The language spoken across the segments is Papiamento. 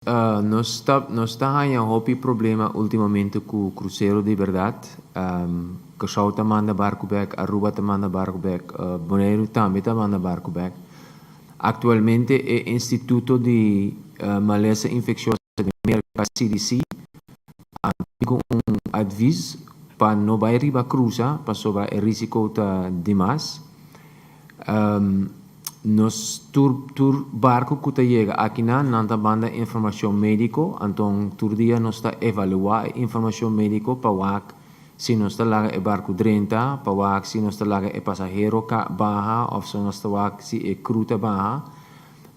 Nos ta haña hopi problema últimamente ku krusero, di berdat. Kòrsou ta manda barku bèk, Aruba ta manda barku bèk, Boneiru tambe ta manda barku bèk. Aktualmente e Instituto di Malesa Infekshioso di Amérika, CDC, a un advies pa no bai riba krusa, pasobra e rísiko ta demas. Nos tur barku ku ta yega aki nan ta manda informashon médiko, anto tur dia nos ta evaluá e informashon médiko pa wak si nos ta laga e barku drenta, pa wak si nos ta laga e pasahero ka baha òf si nos ta wak si e crew ta baha.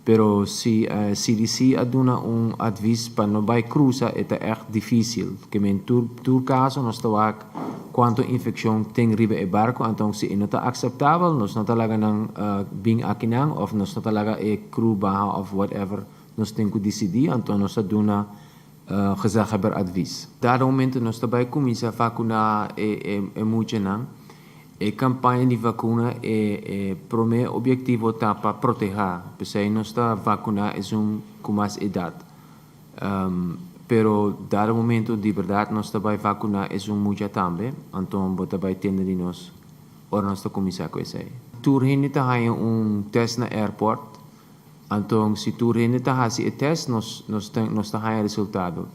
Pero si CDC a duna un advies pa no bai krusa, ta echt difísil. Ke men tur kaso nos ta wak kuantu infekshon tin riba e barku, anto si no ta akseptabel, nos no ta laga nan bin aki nan, òf nos no ta laga e crew baha òf whatever, nos tin ku disidí, anto nos ta duna gezaghebber advies. Dado momento nos ta bai kuminsá vakuná e muchanan. E kampaña di vakuna, e promé objetivo ta pa protehá. P'esei nos ta vakuná esun ku mas edat. Pero dado momento, di berdat, nos ta bai vakuná esun mucha tambe, anto bo ta bai tende di nos ora nos ta kuminsá ku esei. Tur hende ta haña un test na airport. Anto si tur hende ta hasi e test, nos ta haña resultado.